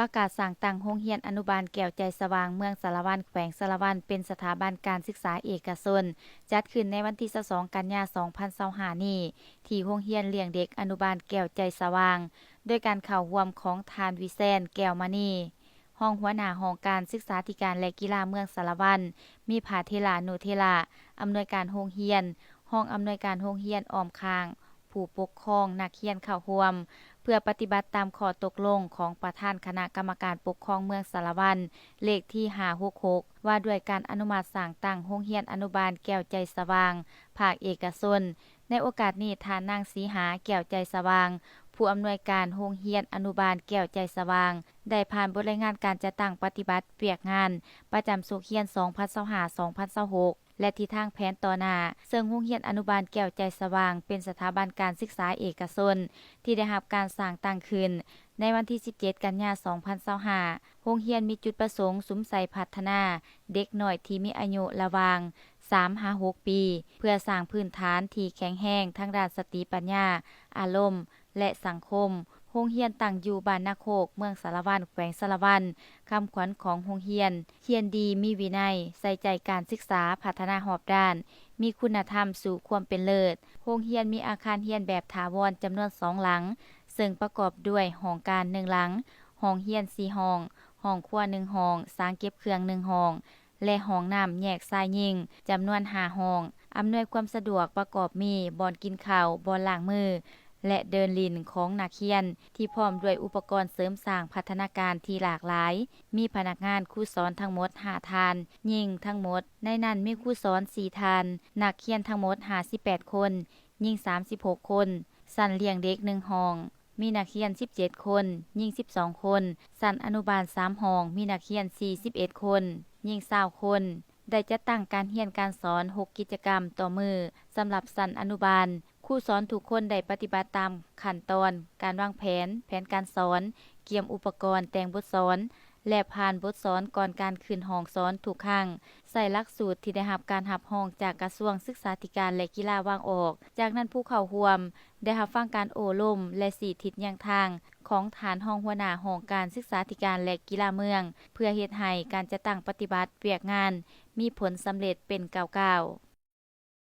ປະກາດສ້າງຕັ້ງໂຮງຮຽນອະນຸບານແກ້ວໃຈສະຫວ່າງ ເມືອງສາລະວັນ ແຂວງສາລະວັນ ເປັນສະຖາບັນການສຶກສາເອກະຊົນ, ຈັດຂຶ້ນໃນວັນທີຊາວສອງ ກັນຍາ ສອງພັນຊາວຫ້ານີ້ ທີ່ໂຮງຮຽນລ້ຽງເດັກອະນຸບານແກ້ວໃຈສະຫວ່າງ, ໂດຍການເຂົ້າຮ່ວມຂອງທ່ານ ວິແຊນ ແກ້ວມະນີ ຮອງຫົວໜ້າຫ້ອງການສຶກສາທິການ ແລະ ກິລາເມືອງສາລະວັນ, ມີພະເຖລານຸເຖລະ ອຳນວຍການໂຮງຮຽນ, ຮອງອຳນວຍການໂຮງຮຽນອ້ອມຂ້າງ, ຜູ້ປົກຄອງນັກຮຽນເຂົ້າຮ່ວມ ເພື່ອປະຕິບັດຕາມຂໍ້ຕົກລົງຂອງປະທານຄະນະກຳມະການປົກຄອງເມືອງສາລະວັນ ເລກທີຫ້າຫົກຫົກ ວ່າດ້ວຍການອະນຸມັດສ້າງຕັ້ງໂຮງຮຽນອະນຸບານແກ້ວໃຈສະຫວ່າງ ພາກເອກະຊົນ. ໃນໂອກາດນີ້, ທ່ານນາງ ສີຫາ ແກ້ວໃຈສະຫວ່າງ ຜູ້ອຳນວຍການໂຮງຮຽນອະນຸບານແກ້ວໃຈສະຫວ່າງ ໄດ້ຜ່ານບົດລາຍງານການຈັດຕັ້ງປະຕິບັດວຽກງານປະຈຳສົກຮຽນ ສອງພັນຊາວຫ້າ ສອງພັນຊາວຫົກ ແລະ ທິດທາງແຜນຕໍ່ໜ້າ, ເຊິ່ງໂຮງຮຽນອະນຸບານແກ້ວໃຈສະຫວ່າງ ເປັນສະຖາບັນການສຶກສາເອກະຊົນທີ່ໄດ້ຮັບການສ້າງຕັ້ງຂຶ້ນໃນວັນທີສິບເຈັດ ກັນຍາ ສອງພັນຊາວຫ້າ. ໂຮງຮຽນມີຈຸດປະສົງສຸມໃສ່ພັດທະນາເດັກນ້ອຍທີ່ມີອາຍຸລະຫວ່າງສາມຫາຫົກປີ ເພື່ອສ້າງພື້ນຖານທີ່ແຂງແຮງທາງດ້ານສະຕິປັນຍາ, ອາລົມ ແລະ ສັງຄົມ. ໂຮງຮຽນຕັ້ງຢູ່ບ້ານນາໂຄກ, ເມືອງສາລະວັນ, ແຂວງສາລະວັນ. ຄຳຂວັນຂອງໂຮງຮຽນ: ຮຽນດີ, ມີວິໄນ, ໃສ່ໃຈການສຶກສາ, ພັດທະນາຮອບດ້ານ, ມີຄຸນນະທຳສູ່ຄວາມເປັນເລີດ. ໂຮງຮຽນມີອາຄານຮຽນແບບຖາວອນຈຳນວນສອງຫຼັງ, ເຊິ່ງປະກອບດ້ວຍຫ້ອງການໜຶ່ງຫຼັງ, ຫ້ອງຮຽນສີ່ຫ້ອງ, ຫ້ອງຄົວໜຶ່ງຫ້ອງ, ສາງເກັບເຄື່ອງໜຶ່ງຫ້ອງ ແລະ ຫ້ອງນ້ຳແຍກຊາຍຍິງ ຈຳນວນຫ້າຫ້ອງ, ອຳນວຍຄວາມສະດວກປະກອບມີ ບ່ອນກິນເຂົ້າ, ບ່ອນລ້າງມື ແລະ ເດີ່ນຫຼິ້ນຂອງນັກຮຽນ ທີ່ພ້ອມດ້ວຍອຸປະກອນເສີມສ້າງພັດທະນາການທີ່ຫຼາກຫຼາຍ, ມີພະນັກງານຄູສອນທັງໝົດຫ້າທ່ານ, ຍິງທັງໝົດ, ໃນນັ້ນມີຄູສອນສີ່ທ່ານ, ນັກຮຽນທັງໝົດຫ້າສິບແປດຄົນ, ຍິງສາມສິບຫົກຄົນ. ຊັ້ນລ້ຽງເດັກໜຶ່ງຫ້ອງ ມີນັກຮຽນສິບເຈັດຄົນ, ຍິງສິບສອງຄົນ, ຊັ້ນອະນຸບານສາມຫ້ອງ ມີນັກຮຽນສີ່ສິບເອັດຄົນ, ຍິງຊາວຄົນ. ໄດ້ຈັດຕັ້ງການຮຽນການສອນຫົກກິດຈະກຳຕໍ່ມື້ສຳລັບຊັ້ນອະນຸບານ. ຄູສອນທຸກຄົນໄດ້ປະຕິບັດຕາມຂັ້ນຕອນການວາງແຜນ, ແຜນການສອນ, ກຽມອຸປະກອນ, ແຕ່ງບົດສອນ ແລະ ຜ່ານບົດສອນກ່ອນການຂຶ້ນຫ້ອງສອນທຸກຄັ້ງ. ໃຊ້ຫຼັກສູດທີ່ໄດ້ຮັບການຮັບຮອງຈາກກະຊວງສຶກສາທິການ ແລະ ກິລາວາງອອກ. ຈາກນັ້ນຜູ້ເຂົ້າຮ່ວມໄດ້ຮັບຟັງການໂອ້ລົມ ແລະ ຊີ້ທິດຍ່າງທາງຂອງທ່ານຮອງຫົວໜ້າຫ້ອງການສຶກສາທິການ ແລະ ກິລາເມືອງ ເພື່ອເຮັດໃຫ້ການຈັດຕັ້ງປະຕິບັດວຽກງານມີຜົນສຳເລັດເປັນກ້າວໆ.